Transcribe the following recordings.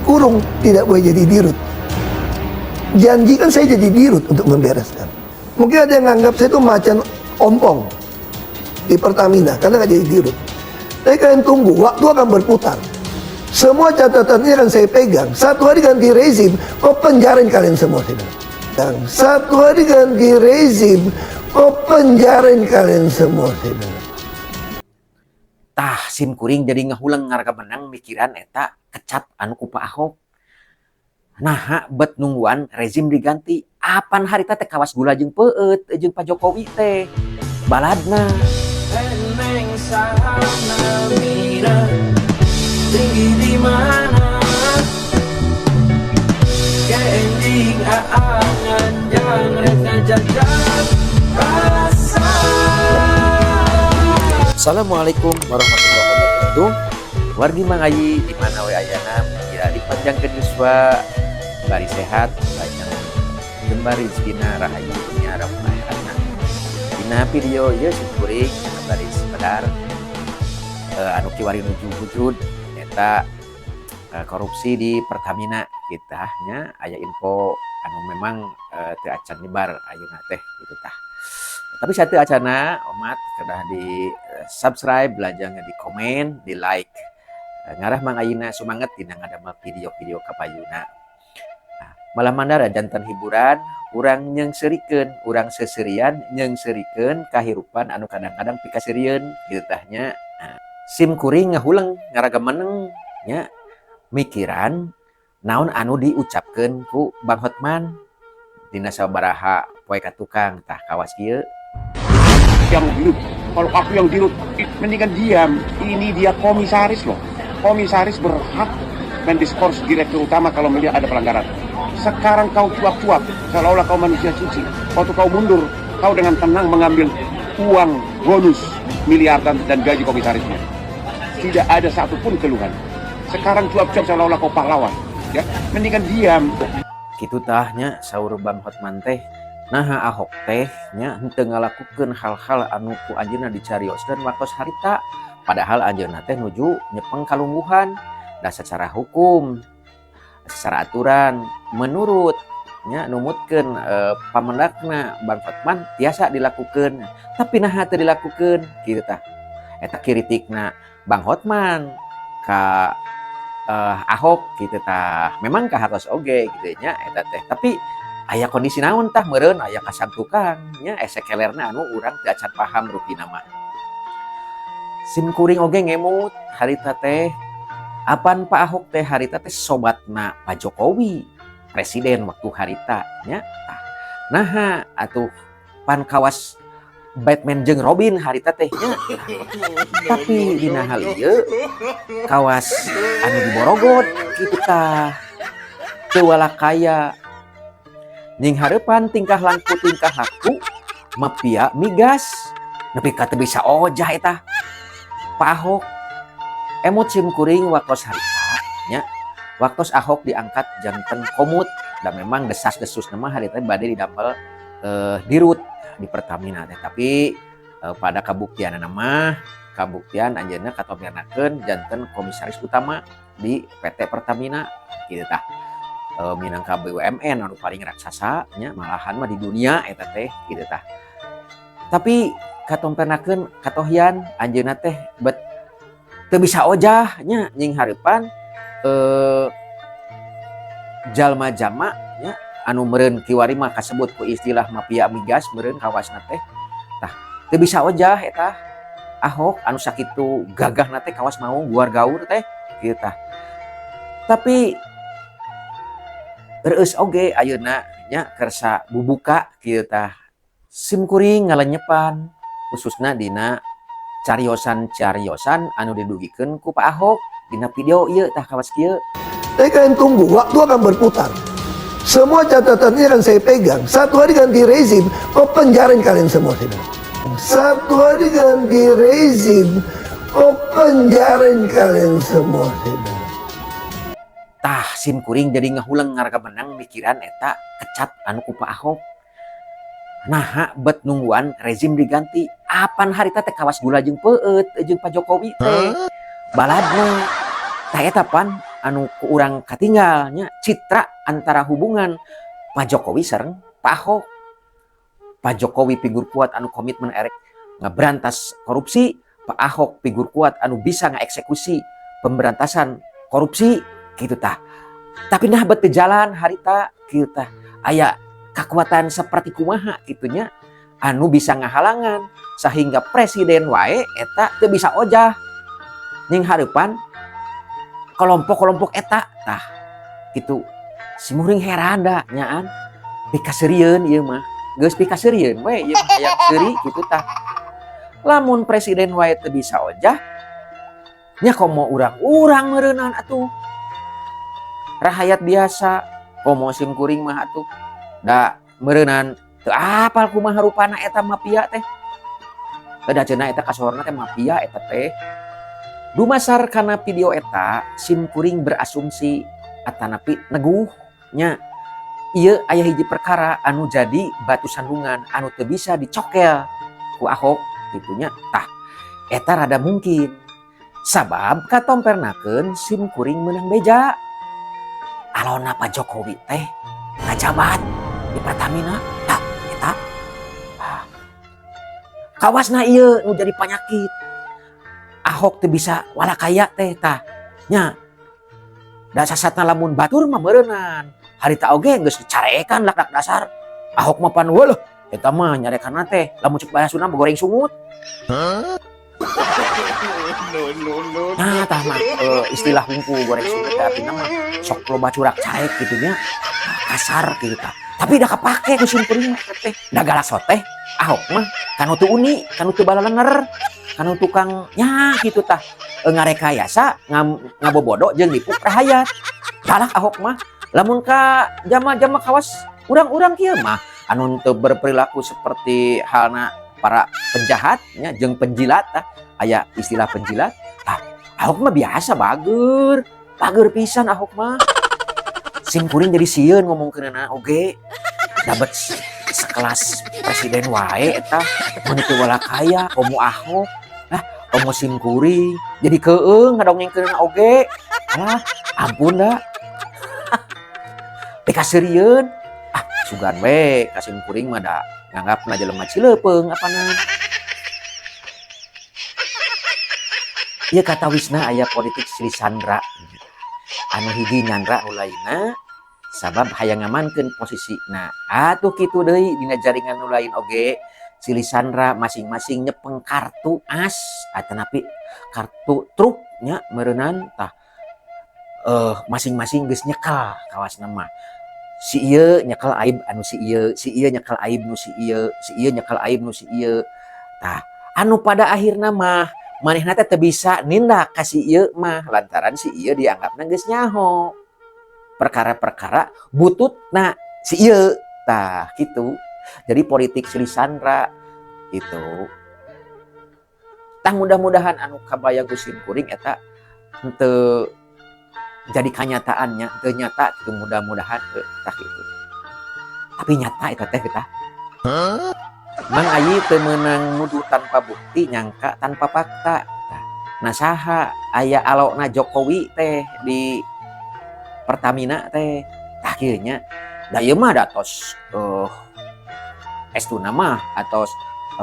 Kurung, tidak boleh jadi dirut. Janjikan saya jadi dirut untuk membereskan. Mungkin ada yang nganggap saya itu macan ompong di Pertamina karena nggak jadi dirut. Tapi kalian tunggu, waktu akan berputar. Semua catatan ini akan saya pegang. Satu hari ganti rezim, kok penjarain kalian semua, saya bilang. Dan satu hari ganti rezim, kok penjarain kalian semua, saya bilang. Tah, sim kuring jadi ngahuleng ngaragameneng mikiran eta kecap anu ku Pak Ahok. Naha bet nungguan rezim diganti? Apan harita teh kawas gula jeung peueut jeung Pak Jokowi teh baladna. Eneng sana mira tinggi di mana Kending aangan jang rek ngajajak rasa. Assalamualaikum warahmatullahi wabarakatuh. Wargi Mang Ayi di mana we ayana, ya dipanjangkeun yuswa, bari sehat, banyak jembar rezekina, rahayu dunya rahayu akhiratna. Dina video ieu sim kuring bari sepedar anu kiwari nuju wujud eta korupsi di Pertamina kita nya. Aya info anu memang teu acan nyebar ayeuna teh gitu tah. Tapi sateuacanna, omat kedah di subscribe, lajeng di komen, di like. Ngarah Mang Ayina sumanget dina ngadamel video-video kapayuna. Nah, malah mandara janten hiburan, urang nyeungseurikeun, urang seuseurian nyeungseurikeun kahirupan anu kadang-kadang pikaseurieun gitu tah nya. Nah, sim kuring ngahuleng ngaragameneng nya mikiran naon anu diucapkeun ku Bang Hotman dina sabaraha poe ka tukang tah kawas kieu. Yang dirut. Kalau aku yang dirut, mendingan diam. Ini dia komisaris loh. Komisaris berhak mendiskors direktur utama kalau melihat ada pelanggaran. Sekarang kau cuap-cuap, seolah-olah kau manusia suci. Waktu kau mundur, kau dengan tenang mengambil uang bonus miliaran dan gaji komisarisnya. Tidak ada satupun keluhan. Sekarang cuap-cuap seolah-olah kau pahlawan. Ya, mendingan diam. Kitu tah nya saur Bang Hotman teh. Naha Ahok teh nya henteu ngalakukeun hal-hal anu ku anjeunna dicarioskeun waktos harita, padahal anjeunna teh nuju nyepeng kalungguhan? Da secara hukum, secara aturan, menurut nya numutkeun pamendakna Bang Hotman tiasa dilakukeun, tapi naha teu dilakukeun kitu tah. Eta kritikna Bang Hotman ka Ahok gitu tah. Memang kahartos oge gitu nya eta teh, tapi aya kondisi naon tah, meureun aya kasantukan nya esekelerna anu urang teu acan paham rupina mah. Sim kuring oge ngemut harita teh, apan Pak Ahok teh harita teh sobatna Pak Jokowi, presiden waktu harita nya. Tah, naha atuh pan kawas Batman jeung Robin harita teh nya, tapi dina hal ieu kawas anu diborogot kitu tah, teu walakaya nyinghareupan tingkah laku mafia migas nepi ka teu bisa ojah eta Pak Ahok. Emut sim kuring waktos harita nya, waktos Ahok diangkat janten komut, dan memang desas-desus nama harita bade didamel dirut di Pertamina teh, tapi pada kabuktian nama kabuktian anjeunna katompernakeun janten komisaris utama di PT Pertamina gitu tah, minangka BUMN anu paling raksasa nya, malahan mah di dunia eta teh gitu tah. Tapi katompernakeun katohyan anjeunna teh bet teu bisa ojah nya, nyinghareupan jalma-jalma nya anu meureun kiwari mah kasebut ku istilah mafia migas meureun kawasna teh. Tah, teu bisa ojah eta Ahok anu sakitu gagahna teh, kawas mau guar gaur teh kieu tah. Tapi reueus oge ayeuna nya kersa bubuka kieu tah. Sim kuring ngalenyepan khususna dina cariosan-cariosan anu didugikeun ku Pak Ahok dina video ieu tah kawas kieu. Tapi kalian tunggu, waktu akan berputar. Semua catatan ini akan saya pegang. Satu hari ganti rezim, kok penjarain kalian semua, saya bilang. Satu hari ganti rezim, kok penjarain kalian semua, saya bilang. Tah, sim kuring jadi ngahuleng ngaragameneng mikiran eta kecap anu ku Pak Ahok. Naha bet nungguan rezim diganti? Apan harita teh kawas gula jeung peueut jeung Pak Jokowi teh baladna. Tah, eta pan Anu ku urang katinggal nya citra antara hubungan Pak Jokowi sareng Pak Ahok. Pak Jokowi figur kuat anu komitmen erek ngeberantas korupsi, Pak Ahok figur kuat anu bisa ngaeksekusi pemberantasan korupsi gitu tah. Tapi nah, bet jalan harita kieu tah, aya kekuatan seperti kumaha gitunya anu bisa ngahalangan sehingga presiden wae eta teu bisa ojah ning hareupan kelompok-kelompok eta tah gitu. Simkuring heran da nyaan, pikaseurieun ieu mah, geus pikaseurieun we ieu mah, hayang seuri gitu tah. Lamun presiden wae teu bisa ojah nya, komo urang-urang meureunan atuh, rahayat biasa, komo sim kuring mah atuh da meureunan teu apal kumaha rupana eta mafia teh. Da cenah eta kasohorna teh mafia eta teh. Dumasar kana video eta, sim kuring berasumsi atanapi neguh nya, ieu aya hiji perkara anu jadi batu sandungan anu teu bisa dicokel ku Ahok gitu nya. Tah, eta rada mungkin sabab katompernakeun sim kuring meunang beja alona Pak Jokowi teh ngajabat di Pertamina. Tah, eta. Ah, kawasna ieu nu jadi panyakit Ahok teu bisa walakaya teh tah nya. Da sasatna lamun batur mah meureunan harita oge geus dicarekan lak dasar Ahok mah pan weuh eta mah nyarekanna teh, lamun cek bahasa Sunda mah goreng sungut. No, no, no. Nah, tah mah istilah hungkul goreng sungut teh artinya mah sok loba curak caek gitu nya, kasar gitu tah. Tapi da kapake ku sim kuring mah teh. Da galaso teh Ahok mah kanu teu uni, kanu teu balalenger, kanu tukang nya gitu tah. Ngarekayasa, ngabobodo jeung nipu rahayat. Galak Ahok mah. Lamun ka jama-jama kawas urang-urang kieu mah anu teu berperilaku seperti halna para penjahat nya jeung penjilat tah, aya istilah penjilat tah. Ahok mah biasa bager, bager pisan Ahok mah. Sim kuring jadi sieun ngomongkeunana oge, dapat sekelas presiden wae eta mun teu walakaya, komo Ahok. Ah, komo sim kuring jadi keung ngadongengkeunana oge. Alah, ampun da, pikaseurieun. Ah, sugan we ka sim kuring mah, da nganggapna jelema cileupeng apana. Ieu katawisna aya politik silih sandra, anu hiji nyandra nu lainna sabab hayang ngamankeun posisina. Atuh kitu deui dina jaringan nu lain oge silih sandra, masing-masing nyepeng kartu as atanapi kartu truf nya meureunan tah. Masing-masing geus nyekel kawasna mah. Si ieu nyekel aib anu si ieu, si ieu nyekel aib nu si ieu, si ieu nyekel aib nu si ieu. Tah, anu pada akhirna mah manehna teh teu bisa nindak ka si ieu mah lantaran si ieu dianggapna geus nyaho perkara-perkara bututna si ieu tah gitu. Jadi politik silih sandra itu tah. Mudah-mudahan anu kabayang ku sim kuring eta henteu jadi kanyataannya, teu nyata gitu, mudah-mudahan tah gitu. Tapi nyata eta teh kita. Mang Ayi teu meunang nuduh tanpa bukti, nyangka tanpa fakta. Tah, nah, saha aya alona Jokowi teh di Pertamina teh? Tah, kieu nya. Da ieu mah da tos estuna mah atos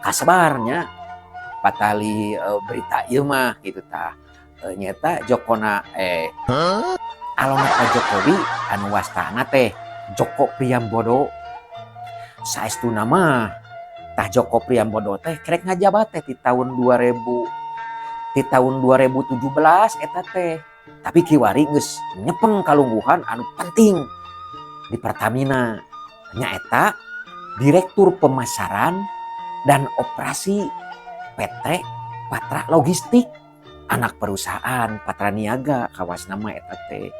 kasebar nya patali berita ieu mah gitu tah. Nyata Jokona alona Pak Jokowi anu wastana teh Joko Priambodo. Saestuna mah tah, Joko Priambodo teh kerek ngajabat teh di tahun 2000, di tahun 2017 eta teh. Tapi kiwari geus nyepeng kalungguhan anu penting di Pertamina, nyaeta Direktur Pemasaran dan Operasi PT Patra Logistik, anak perusahaan Patra Niaga kawas nama eta teh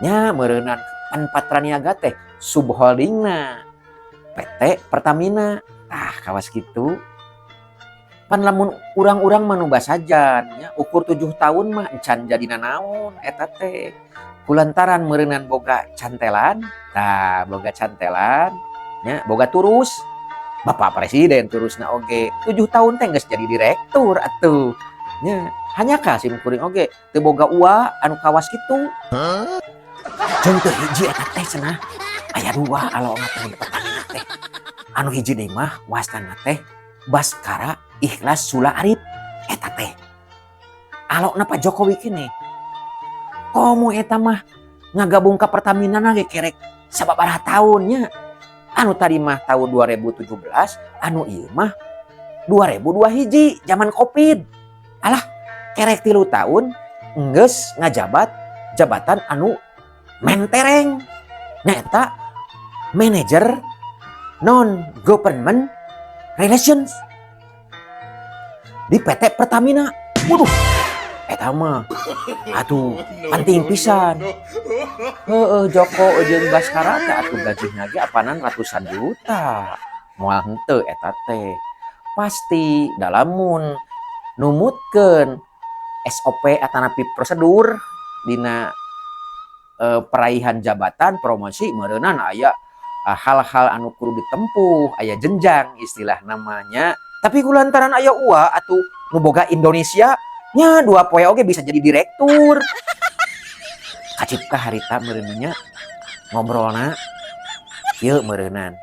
nya meureunan. Pan Patra Niaga teh subholdingna PT Pertamina. Tah, kawas gitu. Pan lamun urang-urang mah nu basajan nya ukur 7 tahun mah encan jadi nanaon eta teh, kulantaran meureunan boga cantelan. Tah, boga cantelan nya, boga turus, Bapak Presiden turusna oge 7 tahun teh geus jadi direktur atuh. Nya, hanjakal sim kuring oge teu boga ua anu kawas kitu. Jeung teu hiji eta teh cenah, aya dua alona teh di Pertamina teh. Anu hiji deui mah wastana teh Baskara Ikhlas Sula Arif eta teh. Alona Pak Jokowi keneh. Komo eta mah ngagabung ka Pertamina na ge kerek sababaraha tahun nya. Anu tadi mah tahun 2017, anu ieu mah 2002 hiji zaman Covid. Alah, kerek 3 tahun enggeus ngajabat jabatan anu mentereng. Nyaeta manajer non government relations di PT Pertamina. Waduh, eta mah atuh penting pisan. Heeh, Joko jeung Baskara teh atuh gajihna ge apanan ratusan juta. Moal henteu eta teh. Pasti dalamun numutkeun SOP atanapi prosedur dina peraihan jabatan promosi, meureunan aya hal-hal anu kudu ditempuh, aya jenjang istilah namanya. Tapi kulantaran aya ua atuh nu boga Indonesia nya, 2 poe oge bisa jadi direktur. Kacipka harita meureun nya ngobrolna kieu meureunan.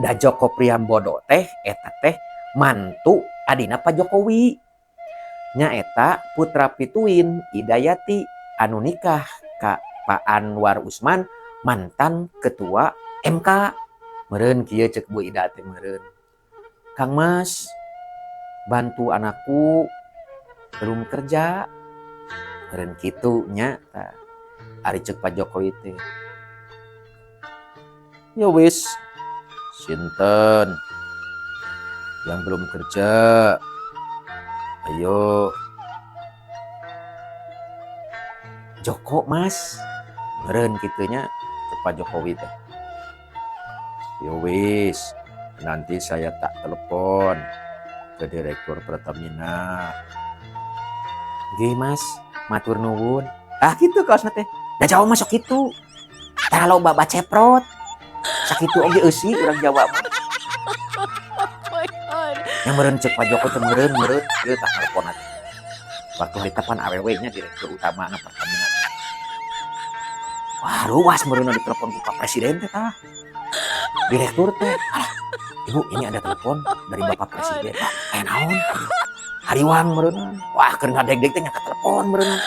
Da Joko Priambodo teh eta teh mantu adina Pak Jokowi, nyaeta putra pituin Idayati anu nikah ka Pak Anwar Usman, mantan ketua MK. Meureun kieu cek Bu Ida teh meureun, "Kang Mas, bantu anakku belum kerja," meureun kitu nya. Tah, ari cek Pak Jokowi teh, "Ya wis, sinten yang belum kerja, ayo." "Joko, Mas," meureun kitu nya cek Pak Jokowi teh. "Ya wis, nanti saya tak telepon ke direktur Pertamina." "Nggih, Mas, matur nuwun." Ah, kitu kaosna teh. Da Jawa mah sok kitu. Tara loba baceprot. Sakitu oge eusi urang Jawa mah. My God. Yang meureun cek Pak Joko teh meureun meureun ieu tah telepon teh. Waktu harita pan awewe nya direktur utama na Pertamina teh. Wah, ruas meureun ditelepon ku Pak Presiden teh tah. Direktur teh, "Alah, Ibu, ini ada telepon dari Bapak Presiden." "Wah, aya naon?" Hariwang meureun. Wah, keur ngadeg-deg teh ngangkat telepon meureun.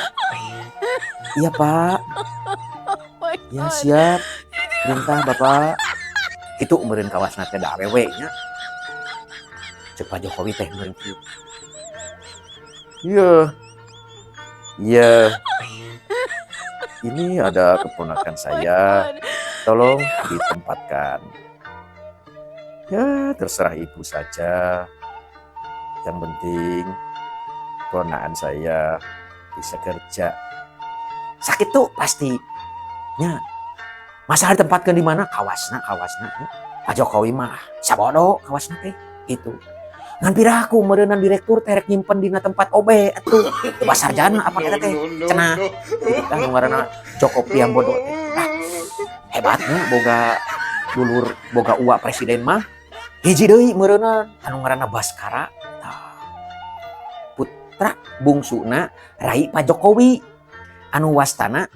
"Iya, Pak." Oh my "Ya, God. Siap. Perintah Bapak." Kitu meureun kawasna teh, da awewe nya. Cek Pak Jokowi teh meureun kieu. "Iya. Iya. Ini ada keponakan Oh my saya, God. Tolong ditempatkan." "Ya, terserah Ibu saja. Yang penting ponakan saya bisa kerja." Sakitu pasti. Nya. Masalah ditempatkan di mana? Kawasna, kawasna. Pak Jokowi mah sabodo kawasna teh itu. Ngan piraku meureunan direktur teh rek nyimpen dina tempat OB atuh. Teu sarjana apa eta teh? Cenah. Itu tah nu ngaranna Joko Priambodo teh. Ah, hebatnya boga dulur, boga uak presiden mah. Hiji deui meureunan anu ngaranna Baskara. Tah. Putra bungsuna rai Pak Jokowi anu wastana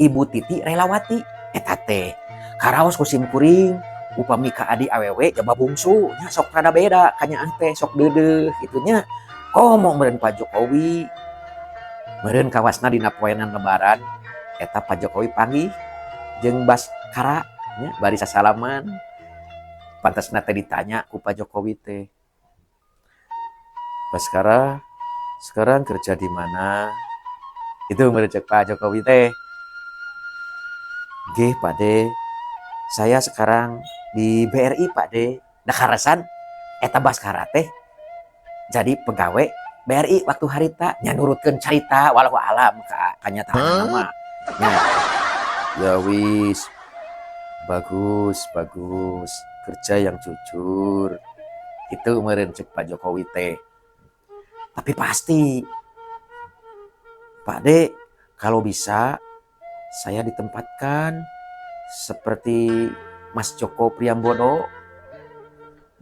Ibu Titi Relawati eta teh. Karaos ku sim kuring upami ka adi awewe jaba bungsu nya sok rada beda kanyaah teh, sok deudeuh kitu nya. Komo meureun Pak Jokowi meureun kawasna dina poenan Lebaran eta Pak Jokowi panggih jeung Baskara nya, bari sasalaman. Pantasna teh ditanya ku Pak Jokowi teh, "Baskara sekarang kerja di mana?" Itu meureun cek Pak Jokowi teh. "Nggih, Pak De, saya sekarang di BRI, Pak De." Da karasan eta Baskara teh jadi pegawai BRI waktu harita nya, nurutkeun carita, walau alam ka kanyataan mah nya. "Ya wis, bagus bagus, kerja yang jujur," itu meureun cek Pak Jokowi teh. "Tapi pasti, Pak De, kalau bisa saya ditempatkan seperti Mas Joko Priambodo."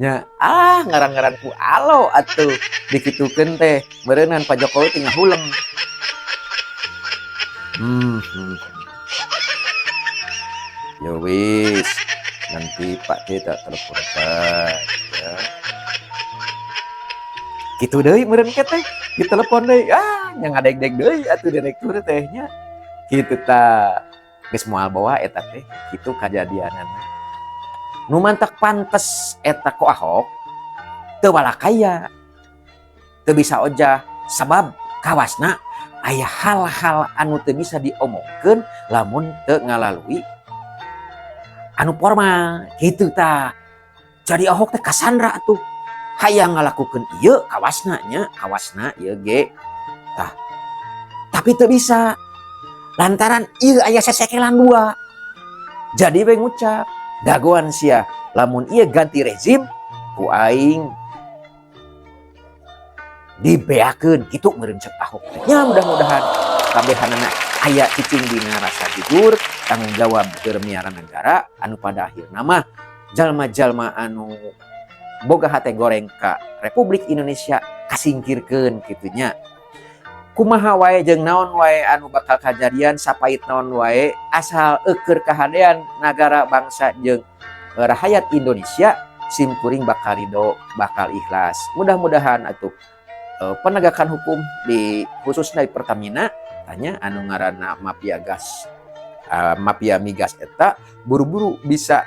Nya, ah, ngaran-ngaran ku alo atuh dikitukeun teh meureunan Pak Jokowi teh ngahuleng. Ya wis, nanti Pak D tak teleponkan ya. Kitu deui meureun ke teh, ditelepon deui. Ah, nya ngadeg-deg deui atuh direktur teh nya. Kitu ta. Geus moal bawa eta teh, kitu kajadianana. Nu mantak pantes eta ku Ahok teu walakaya, teu bisa ojah, sabab kawasna aya hal-hal anu teu bisa diomongkeun lamun teu ngalalui anu formal kitu tah. Jadi Ahok teh kasandra atuh, hayang ngalakukeun ieu kawasna nya, kawasna ieu ge tah, tapi teu bisa lantaran ieu aya sesekelan dua. Jadi we ngucap, "Dagoan sia, lamun ieu ganti rezim ku aing dibeakeun," kitu meureun cek Ahok teh nya. Mudah-mudahan kabehanana aya cicing dina rasa jujur, tanggung jawab keur miara negara, anu pada akhirna mah jalma-jalma anu boga hate goreng ka Republik Indonesia kasingkirkeun kitu nya. Kumaha wae jeung naon wae anu bakal kajadian, sapait naon wae, asal eukeur kahadean nagara, bangsa, jeung rahayat Indonesia, sim kuring bakal ridho, bakal ikhlas. Mudah-mudahan atuh penegakan hukum di khususnya di Pertamina tanya, anu ngaranna mafia gas, mafia migas eta buru-buru bisa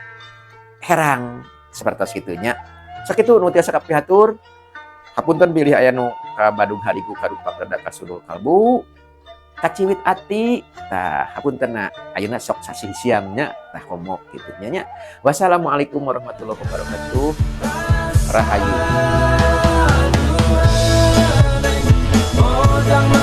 herang seperti kitu nya. Sakitu nu tiasa kapihatur. Hapunten bilih aya nu kabadug harigu, karupak rada, kasundul kalbu, kaciwit ati. Tah, hapunten. Ayeuna sok sasih siamnya tah, komo kitu nya nya. Wassalamualaikum warahmatullahi wabarakatuh. Rahayu. Mojang.